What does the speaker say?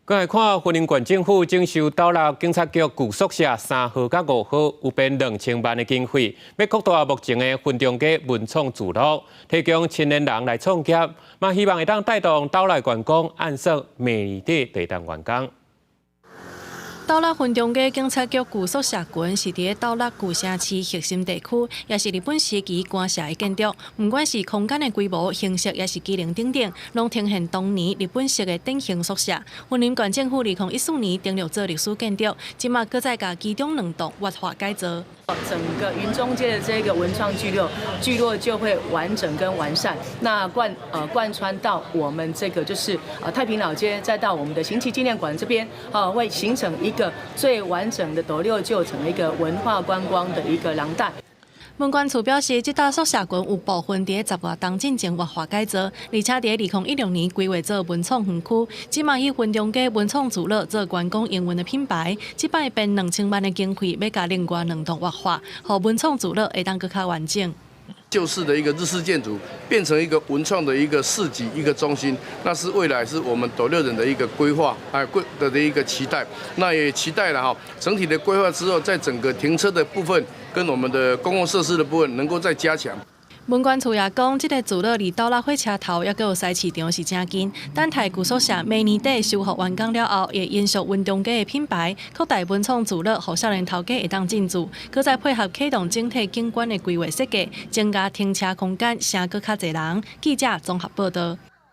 閣來看，雲林縣政府徵收斗六警察局舊宿舍3號佮5號，有編2000萬的經費，欲擴大目前的雲中街文創聚落，提供青年人來創業，嘛希望會當帶動斗內觀光，按算明年底就會當完工。斗六雲中街警察局舊宿舍群是佇咧斗六舊城市核心地區，也是日本時期官舍的建築。毋管是空間的規模、形式，抑是機能等等，攏呈現當年日本式的典型宿舍。雲林縣政府2014年登錄做歷史建築，這馬閣再共其中兩棟活化改造。整個雲中街的這個文創聚落就會完整跟完善，那貫穿到我們這個就是太平老街，再到我們的行騎紀念館這邊，啊，會形成一個最完整的斗六舊城的一個文化觀光的一個廊帶。文管處表示，這棟宿舍群有部分佇咧10外冬進前活化改造，而且佇2016年規劃做文創園區，這馬以雲中街文創聚落做觀光營運的品牌。這擺編2000萬的經費，欲共另外兩棟活化，予文創聚落會當閣較完整。舊式的一個日式建築變成一個文創的一個市集一個中心，那是未來是我們斗六人的一個規劃啊規的一個期待。那也期待了哈，整體的規劃之後，在整個停車的部分跟我們的公共設施的部分能夠再加強。文管處也講，這個聚落離斗六火車頭抑閣有菜市場是誠近。等待舊宿舍明年底修復完工了後，會延續雲中街的品牌，擴大文創聚落，予少年頭家會當進駐。閣再配合啟動整體景觀的規劃設計，增加停車空間，吸閣較濟人。記者綜合報道。